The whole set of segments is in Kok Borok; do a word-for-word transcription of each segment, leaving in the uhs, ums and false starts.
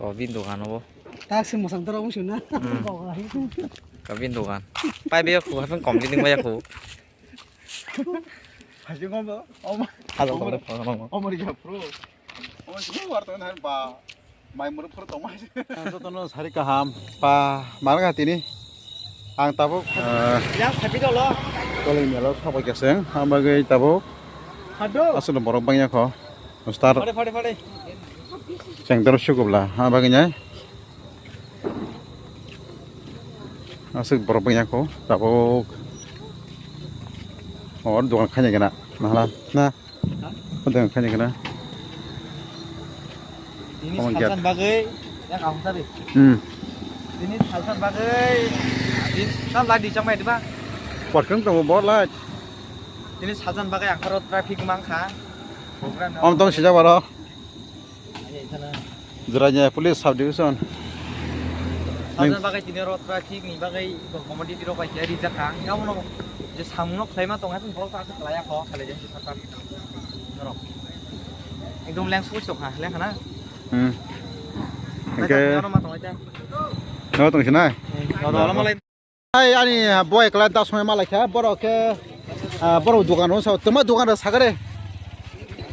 Kobin dogan obo. Tak se mosang tora wngsu na. Hmm. Kobin dogan. Pai be khu hapeng kom ding ba khu. Hajung obo. Omo. Hajung obo. Omo ri ja pro. Omo sini war to na ba. Mai muru pro to mai. Jotono sari kaham. Pa marga tini. Ang tabuk. Yang sapi dolo. Toloi melo sabai kaseng. Ang bagwi tabuk. Hado. Aswkno borok bangya kho. Star. Pare, pare, pare. Chengdaro sukubla, ha, bagwi nai. Aswk borok bangya kho, tabuk. O, dogan khaina gana, nahala, na. O, dogan khaina gana. Ini Kamu giat. Salsan bagwi, ya, kamu tadi. Hmm. Ini salsan bagwi, ini kan lagi di chang mai, di ba? Kuat keng tong bo light. Ini salsan bagwi, angkaro traffic mangkha. Program Om tong sijak baro. Jiranya Police Sub Division. Salsa bagwi tini rot ba thik ni bagwi commodity rok bai khe rijak kha. Ang abono je samung no khlaima tong, haikhe borok ta khlai ya kho, khlai je sarkar norok. Ekdom leng sui sok ha, leng khana. Hmm. Bai Hingke ta, ano ma tong ai ta. No tong sinai. Eh, no, no, no, malai. Ai, ani boy kla da somoi malai kha, borok khe, ah, borok dukan o sa, tuma dukan da sagare.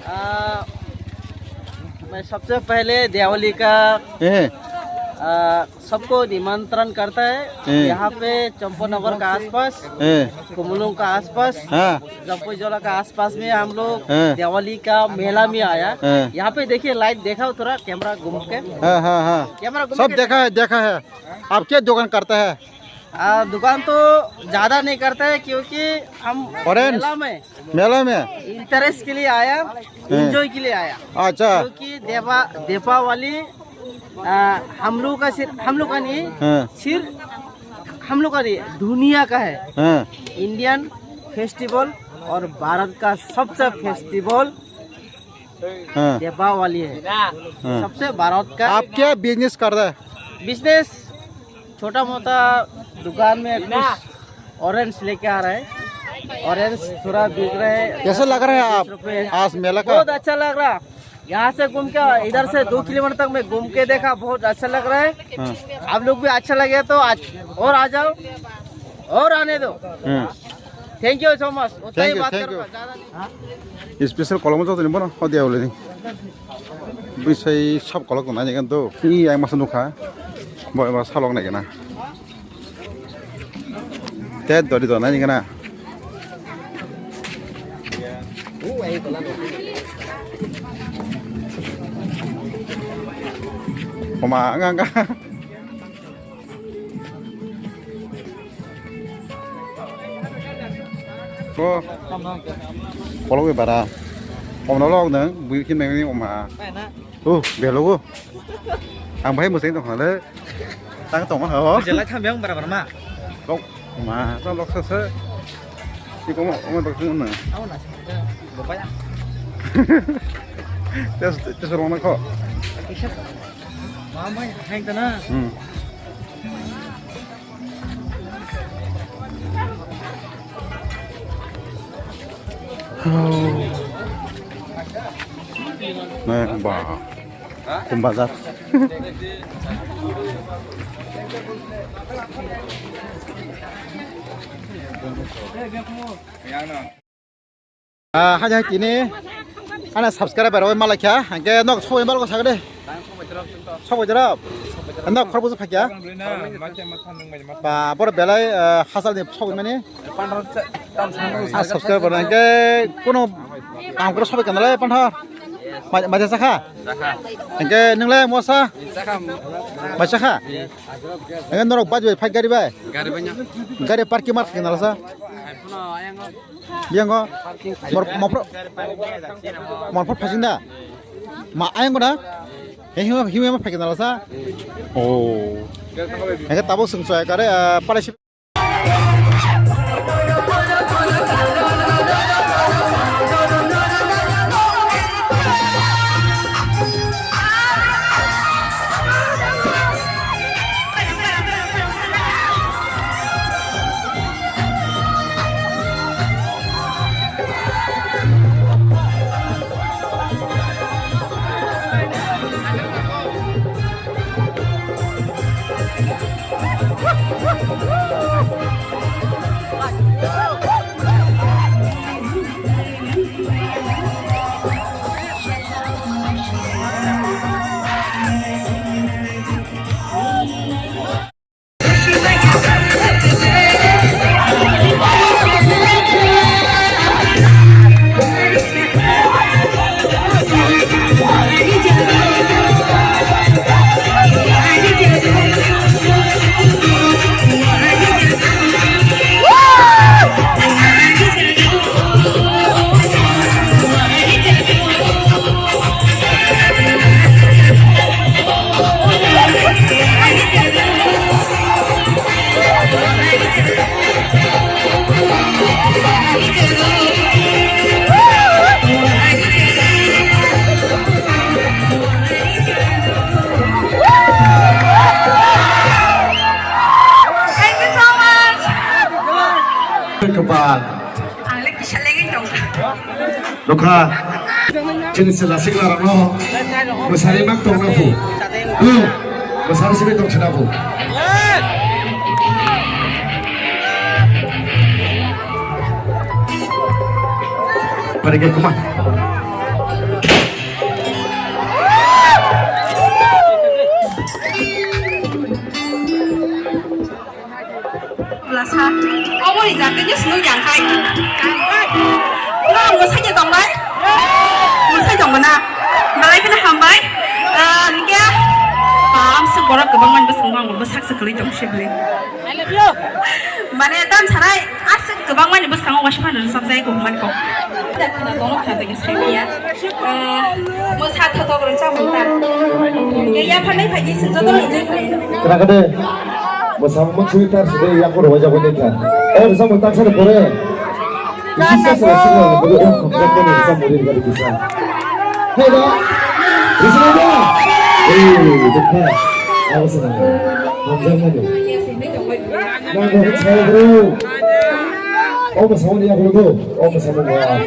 आ, मैं सबसे पहले दिवाली का, ए। आ, सबको निमंत्रण करता है। ए। यहाँ पे चंपानगर का आसपास, ए। कुमलुंग का आसपास, हाँ। जम्पुईजोला का आसपास में हम लोग हाँ। दिवाली का मेला में आया। हाँ। यहाँ पे देखिए, लाइट दिखाओ थोड़ा, कैमरा घूम के। हाँ, हाँ, हाँ। कैमरा घूम सब के देखा है, देखा है। आप क्या दुकान करता है? आ, दुकान तो ज्यादा नहीं करता है क्योंकि हम ऑरेंज। मेला में मेला में? इंटरेस्ट के लिए आया, हाँ। एंजॉय के लिए आया। अच्छा। क्योंकि देवा-, दीपावली, आ, हम लोगों का सिर्फ, हम लोग का नहीं, हाँ। सिर्फ हम लोग का नहीं, दुनिया का है। हाँ। इंडियन फेस्टिवल और भारत का सबसे फेस्टिवल हाँ। दीपावली है। हाँ। सबसे भारत का आप क्या बिजनेस कर रहे हैं? बिजनेस छोटा मोटा दुकान में कुछ ऑरेंज लेके आ रहे हैं। ऑरेंज थोड़ा बिक रहे हैं। कैसा लग रहा है आप दस रुपए। आज मेला का? बहुत अच्छा लग रहा। यहाँ से घूम के, इधर से दो किलोमीटर तक मैं घूम के देखा, बहुत अच्छा लग रहा है। हाँ। आप लोग भी अच्छा लगे तो आज और आ जाओ, और आने दो। हाँ। Thank you so much। उतना ही Thank you, बात thank कर you। पाया, ज्यादा नहीं। Special kolokma joto ni bono hodi awle ni. Bwsai sab kolok tongnai ni kan to. Ni yang masa nukha. Bo ema salok nai gana. Te dori tongnai ni gana. Oma anga anga. Ko. Kolok bai bara. Om no lok nang, bui kin nang ni om ha. Oh, belo go. Ang bai mo sing tong le. Tang tong ha. Jelai tham yang bara bara ma. Kok ma, ta lok sa sa. Ni ko mo, mo bak nang. Tes, tes rong na ko. Mama, hang ta na. Hmm. Nah, bah. Kumbazar. Ah, haja tini. Ana subscriber rok malai kha. Hingke nok soi mal ko sagade. Sok bojorop. Nok khor bojor phakya. Ba, bor belai, ah, hasal ni sok mani. Ah, subscriber hingke kuno kam koro sobai kanale panthor. Ma, ma jasa kha? Hingke nungle mosa? Ma jasa kha? Hingke norok baj bai phai gari bai? Gari bai nya. Gari parking mar kanala sa? Biango. Mor, mopro. Mopro phasing da. Ma ayang ko da? He hiwa, hiwa ma phagin dala sa? Oh. Hingke tabuk sung soya kare, ah, pare si Nokha chini chwla sikla rokno mwsari mak tongna phu. Hmm, mwsari simi tong sina phu. Pare ke kuma. Lasa, omo ni jate ni sunu yang kai. No, mwsai je tong bai? Mwsai tong na? Malai kena ham bai? Ah, hingke, pam se borok kwbang man bwskango ang bwsak se kwlwi tong se bwlwi. I love you. Mane tam sanai, aswk kwbang mani bwskango waisa phano rwchap jai kok man kok. Da khna tono khna tege sai ya. Ah, mwsa thotok rwchap mung ta. Hingke ya phanai phai di sing joto enjoy khai. Kena kade. Mwsamo sui tar side ya koro waja ko neta. Eh, rwchap mung ta sare pore. Isi sa sa sa sa ko ko ko ko ni rwchap mung ri gari kisa. Hey da. Isi da. Eh, dekha. Awas na. Hamjang na. Nang bo chai bro. O mwsamo ni ya bro. O mwsamo ni ya.